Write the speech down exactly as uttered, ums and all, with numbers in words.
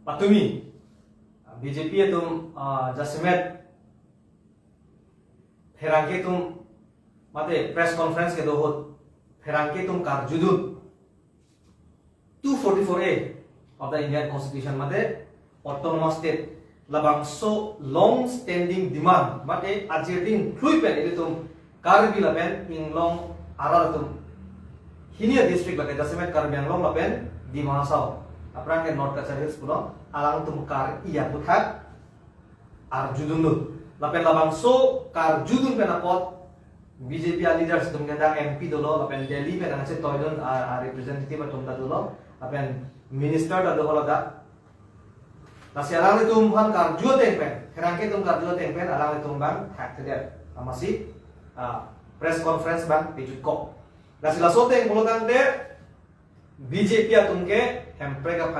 Patumi, B J P atum, ah, jasemet pherangke atum mate press conference kedo ahut pherangke atum karjudun two forty-four A of the Indian Constitution mate autonomous state labangso long standing demand mate ajirting klui pen ilitum Karbi lapen Anglong arat atum hini a-district lake jasemet Karbi Anglong lapen Dima Hasao aphrang ke North Cachar Hills pulo alangtum kar-i aputhak arjudunlo. Lapen labangso karjudun pen apot B J P a-leaders atum ke dak M P dolo lapen Delhi pen angse toidun a, a-representative atum ta dolo lapen minister ta dolo dak. Lasi alanglitum aphan karju ateng pen, pherangke atum karju ateng pen alanglitum abang thakthedet. Amatsi, ah, press conference abang pejut kok. Lasi laso ateng pulo tangte B J P atum ke Hemprek aphan